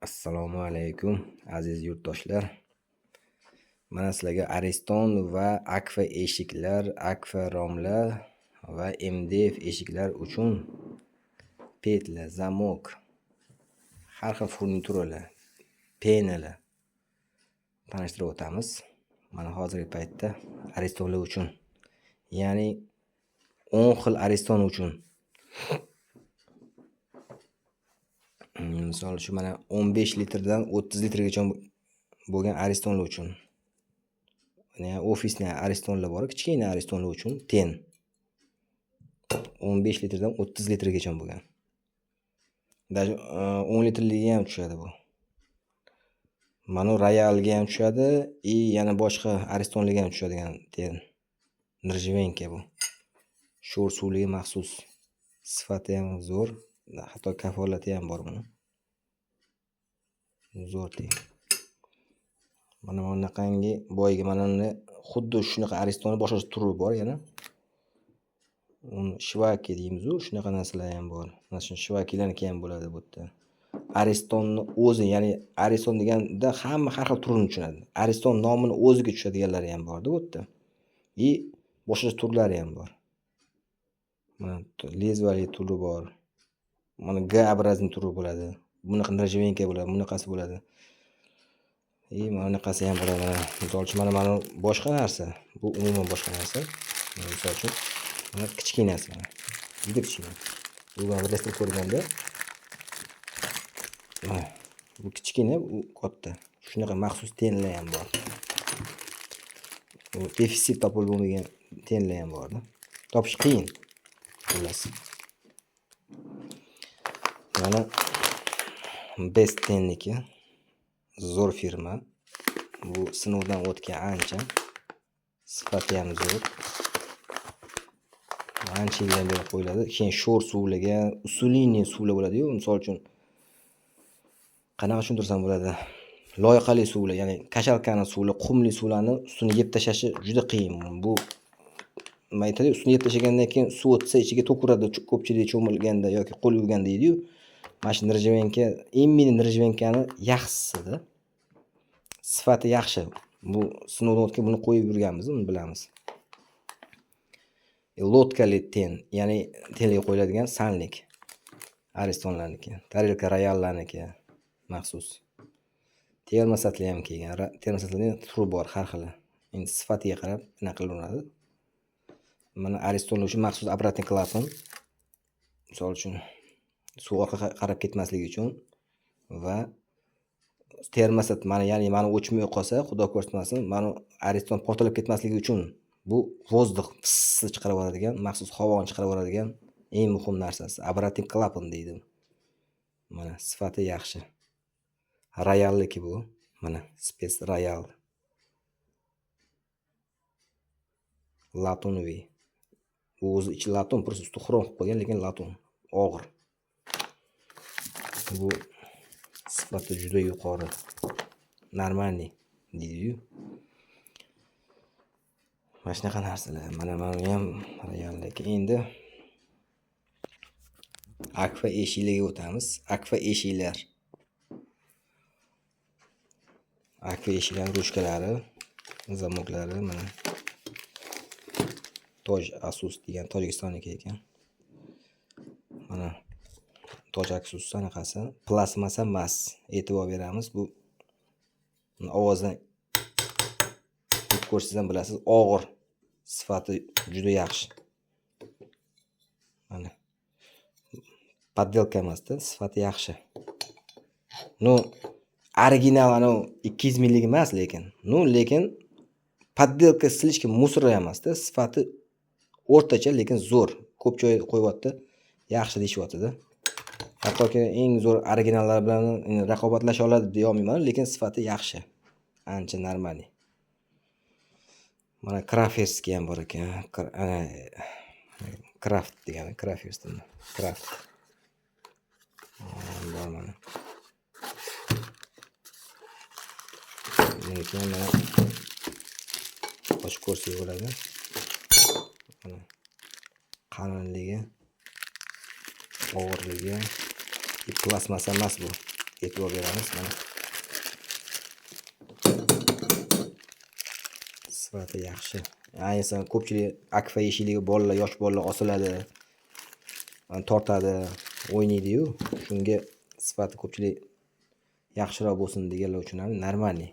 Assalomu alaykum, aziz yurtdoshlar. Mana sizlarga Ariston va Akfa eshiklar, Akfa romlar va MDF eshiklar uchun petla, zamok, har xil furnituralar, penalar tanishtirib o'tamiz. Mana hozirgi paytda Aristonlar uchun, ya'ni 10 xil Ariston uchun. Misol uchun mana 15 litrdan 30 litrgacha bo'lgan Aristonlar uchun. Ya'ni ofisni Aristonlar bor, kichkina Aristonlar uchun ten. 15 litrdan 30 litrgacha bo'lgan. Даже 10 litrligiga ham tushadi bu. Mana Royalga ham tushadi и yana boshqa Aristonlarga ham tushadigan ten. Nержавейка bu. Sho'r suvliga maxsus. Sifati ham zo'r, hatto kafolati ham bor buni. Zo'r ten. Mana bunaqangi boyagi mana uni xuddi shunaqa Aristonni boshqa turi bor yana. Uni shvaki deymiz-u, shunaqa narsalar ham bor. Mana shu shvakilarniki ham bo'ladi bu yerda. Aristonni o'zi, ya'ni Ariston deganda hamma har xil turini tushunadi. Ariston nomini o'ziga tushadiganlari ham borda bu yerda. И boshqa turlari ham bor. Mana lezvali turi bor. Mana G-образный turi bo'ladi. Bunaqa nержавейка bo'ladi, bunaqasi bo'ladi. И mana bunaqasi ham bo'ladi. Mana misol uchun mana boshqa narsa. Bu umuman boshqa narsa. Misol uchun mana kichkinasi mana. Juda kichkina. Bu bilan birlashtirib ko'rganda mana bu kichkina, u katta. Shunaqa maxsus tenlar ham bor. Bu defitsit topilib bo'lmagan tenlar ham borda. Topish qiyin. Xullas. Mana Best Tenniki. Zo'r firma. Bu sinovdan o'tgan ancha. Sifati ham zo'r. Ancha yildan beri qo'yiladi. Keyin sho'r suvlarga, usuliy suvlar bo'ladi-yu, misol uchun qanaqa tushuntirsam bo'ladi? Loyqali suvlar, ya'ni kashalkani suvlar, qumli suvlarni ustini yeb tashlashi juda qiyin. Bu nima aytadi, ustini yeb tashlagandan keyin suv o'tsa ichiga to'kiradi, ko'pchilik cho'milganda yoki qo'l yuvganda deydi-yu. Mana shu nержавейка, именно nержавейкani yaxshisida. Sifati yaxshi. Bu sinovdan o'tgan, buni qo'yib yurganmiz, uni bilamiz. Лодкали ten, ya'ni tenga qo'yiladigan sanlik. Aristonlarniki, tarelka Royallarniki maxsus. Termosatlar ham kelgan. Termosatlarning turi bor har xili. Endi sifatiga qarab anaqa qilinadi. Mana Aristonlar uchun maxsus обратный klapan. Misol uchun suv orqaga qarab ketmasligi uchun va termosat mana, ya'ni mana o'chmay qolsa, Xudo ko'rsatmasin, mana Ariston portlab ketmasligi uchun bu воздух pissni chiqarib yuboradigan, maxsus havoni chiqarib yuboradigan eng muhim narsasi. Обратный klapan deydi. Mana sifati yaxshi. Royalniki bu. Mana Spec Royal. Latunoviy. Bu o'zi ichi latun, просто usti xrom qilib qo'ygan, lekin latun og'ir. Bu sifati juda yuqori. Normalniy deydi-yu. Mana shunaqa narsalar. Mana bu ham Royalniki. Endi Akfa eshiklarga o'tamiz. Akfa eshiklar. Akfa eshiklarning ruchkalari, zamoklari mana. Toj Asus degan Tojikistonniki ekan. Mana Toj Asus anaqasi plastmassa emas. E'tibor beramiz. Bu ovozdan ko'rsangiz ham bilasiz, og'ir, sifati juda yaxshi. Mana poddelka emasda, sifati yaxshi. Ну, original ana 200 minglik emas lekin. Ну, lekin poddelka слишком мусор emasda, sifati o'rtacha, lekin zo'r. Ko'p joy qo'yyapti, yaxshi deyishyapti-da. Hattoki eng zo'r originallar bilan raqobatlasha oladi deya olmayman, lekin sifati yaxshi. Ancha normalniy. Mana Craftski ham bor ekan. Craft degani, Craft. Craft. Bor mana. Buniki ham mana ochib ko'rsak bo'ladi. Mana qalinligi, og'irligi, plastmassa emas bu. E'tibor beramiz mana. Sifati yaxshi. Ayniqsa ko'pchilik akfa eshikligiga bolalar, yosh bolalar osiladi, tortadi, o'ynaydi-yu. Shunga sifati ko'pchilik yaxshiroq bo'lsin deganlar uchun ham normalniy.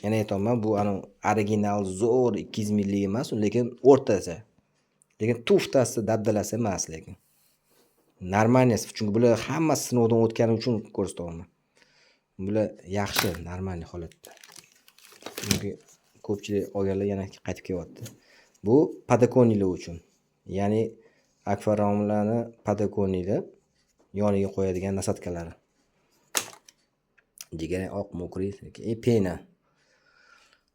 Yana aytaman, bu ana original zo'r 200 minglik emas, lekin o'rtacha. Lekin tuftasi, dabdalasi emas lekin. Normalniy, chunki bular hammasi sinovdan o'tgani uchun ko'rsatyapman. Bular yaxshi, normalniy holatda. Chunki ko'pchilik olganlar yana qaytib kelyapti. Bu podokonniklar uchun. Ya'ni akvaromlarni podokonniklar yoniga qo'yadigan nasadkalari. Jigar oq mokri, pena.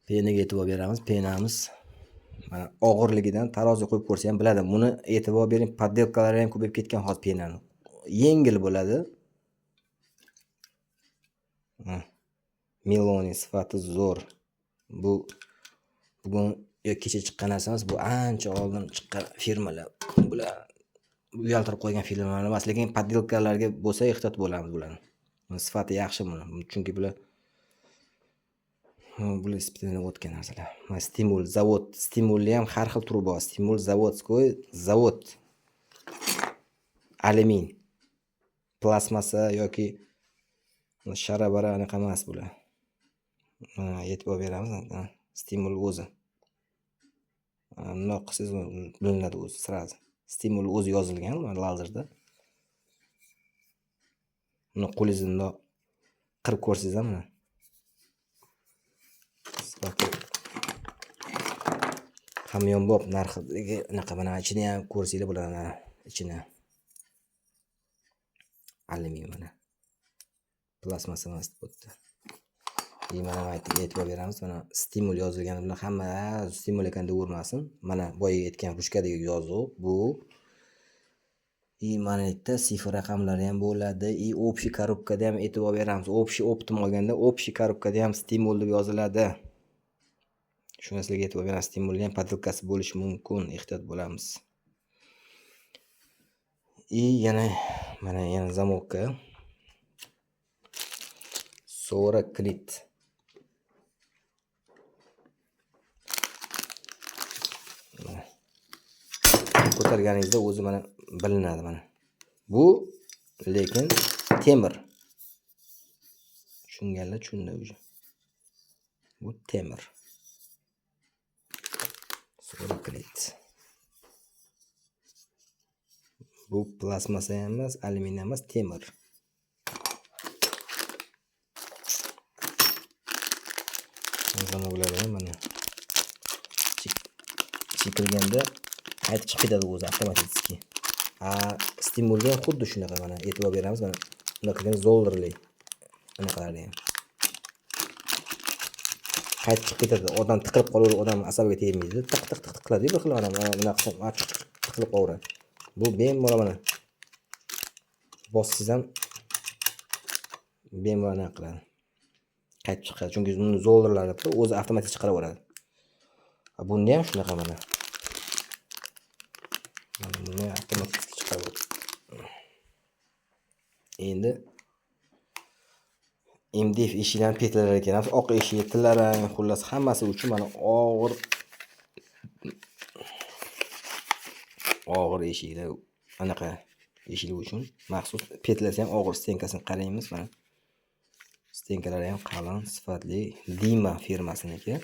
Penaga e'tibor beramiz. Penamiz mana og'irligidan taroziga qo'yib ko'rsa ham biladi. Buni e'tibor bering, poddelkalari ham ko'payib ketgan hozir penani. Yengil bo'ladi. Meloni sifati zo'r. Bu bugun yo kecha chiqqan narsa emas, bu ancha oldin chiqqan firmalar. Bular uyaltirib qo'ygan firmalar emas, lekin poddelkalarga bo'lsa ehtiyot bo'lamiz bularni. Sifati yaxshi buni, chunki bular isbitdan o'tgan narsalar. Mana Stimul zavod, Stimulni ham har xil turi bor. Stimul zavodskoy zavod. Alyumin, plastmassa yoki sharabara anaqa emas bular. Mana e'tibor beramiz, Stimul o'zi. Bundoq qilsangiz bilinadi o'zi sразу. Stimul o'zi yozilgan mana lazerda. Buni qo'lingizni bundoq qirib ko'rsangiz ham mana. Sifati hamyonbop narxidagi anaqa mana ichini ham ko'rsanglar bo'ladi mana ichini. Alyumin mana. Plastmassa emas bu yerda. Mana e'tibor beramiz, mana Stimul yozilgani bilan hamma Stimul ekan deb urmasin. Mana boya aytgan ruchkadagi yozuv bu. Mana yerda sifr raqamlari ham bo'ladi. Общий korobkada ham e'tibor beramiz. Общий optim olganda общий korobkada ham Stimul deb yoziladi. Shunga sizlarga e'tibor beramiz. Stimulni ham poddelkasi bo'lishi mumkin, ehtiyot bo'lamiz. Yana mana yana zamokka. Sora kilit. Ko'targaningizda o'zi mana bilinadi mana. Bu lekin temir. Tushunganlar tushundi уже. Bu temir. Sora kilit. Bu plastmassa emas, alyumin emas, temir. Zamoklar mana chekilganda qaytib chiqib ketadi o'zi avtomatik. Stimulga ham xuddi shunaqa mana e'tibor beramiz mana bunday qilgan zolderli anaqalarni ham. Qaytib chiqib ketadi. Odam tiqilib qolaveradi, odam asabiga tegmaydi. Tiq tiq tiq tiq qiladi, bir xil mana bunaqa qilsa, tiqilib qolaveradi. Bu bemalol mana bossangiz ham bemalol anaqa qiladi. Qaytib chiqadi. Chunki buni zolderlari o'zi avtomatik chiqaraveradi. Bunda ham shunaqa mana. Mana buni avtomatik chiqaradi. Endi MDF eshiklarni petlari ekan, oq eshik, tilla rang, xullas hammasi uchun mana og'ir eshiklar, anaqa eshiklar uchun maxsus petlasi ham og'ir, stenkasini qaraymiz mana. Stenkalari ham qalin, sifatli, Dima firmasiniki.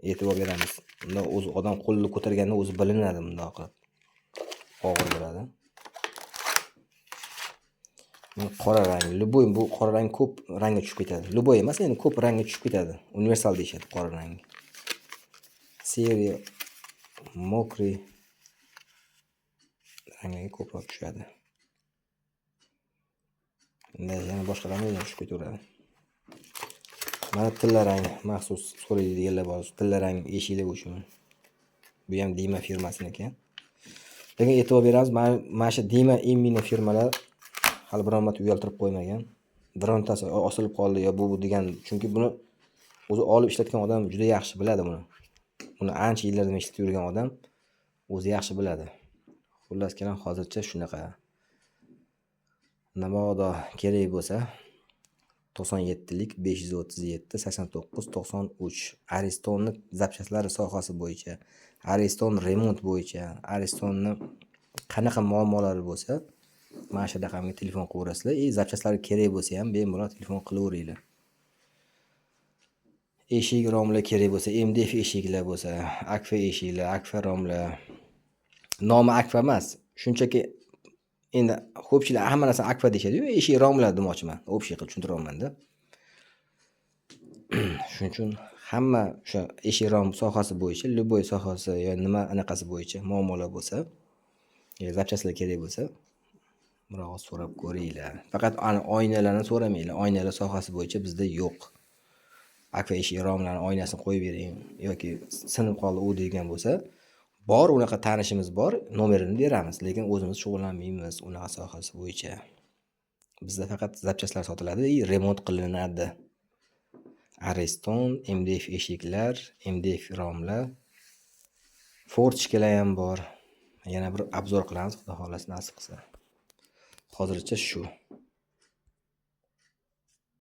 E'tibor beramiz. Bunda o'zi odam qo'lini ko'targanda o'zi bilinadi bundoq qilib. Og'ir bo'ladi. Qora rang, любой bu qora rang ko'p rangga tushib ketadi. Любой emas, endi ko'p rangga tushib ketadi. Universal deyishadi qora rang. Seriya mokri ranglarga ko'proq tushadi. Endi yana boshqa rangga ham tushib ketaveradi. Mana tilla rang maxsus so'raydiganlar bor. Tilla rang eshiklar uchun. Bu ham Dima firmasiniki. Lekin e'tibor beramiz, mana shu Dima именно firmalar hali biron marta uyaltirib qo'ymagan. Birontasi osilib qoldi yo bu degan, chunki buni o'zi olib ishlatgan odam juda yaxshi biladi buni. Buni ancha yillardan ishlatib yurgan odam o'zi yaxshi biladi. Xullas kalom hozircha shunaqa. Mabodo kerak bo'lsa, 97lik 537 89 93. Aristonni запчасть lari sohasi bo'yicha, Ariston remont bo'yicha, Aristonni qanaqa muammolari bo'lsa, mana shu raqamga telefon qilaverasizlar. И запчасть lari kerak bo'lsa ham bemalol telefon qilaveringlar. Eshik romlar kerak bo'lsa, MDF eshiklar bo'lsa, Akfa eshiklar, Akfa romlar. Nomi Akfa emas, shunchaki endi ko'pchilik hamma narsani Akfa deyishadi-yu, eshik romlar demoqchiman. Общий qilib tushuntiryapman-da. Shuning uchun hamma o'sha eshik rom sohasi bo'yicha, любой sohasi yo nima anaqasi bo'yicha muammolar bo'lsa, запчасть lar kerak bo'lsa, murojaat so'rab ko'ringlar. Faqat ana oynalarni so'ramanglar. Oynalar sohasi bo'yicha bizda yo'q. Akfa eshik romlarni oynasini qo'yib bering yoki sinib qoldi u degan bo'lsa, bor, unaqa tanishimiz bor, nomerini beramiz, lekin o'zimiz shug'ullanmaymiz unaqa sohasi bo'yicha. Bizda faqat запчасть lar sotiladi и remont qilinadi. Ariston, MDF eshiklar, MDF romlar, форточка lar ham bor. Yana bir обзор qilamiz, Xudo xohlasa, nasib qilsa. Hozircha shu.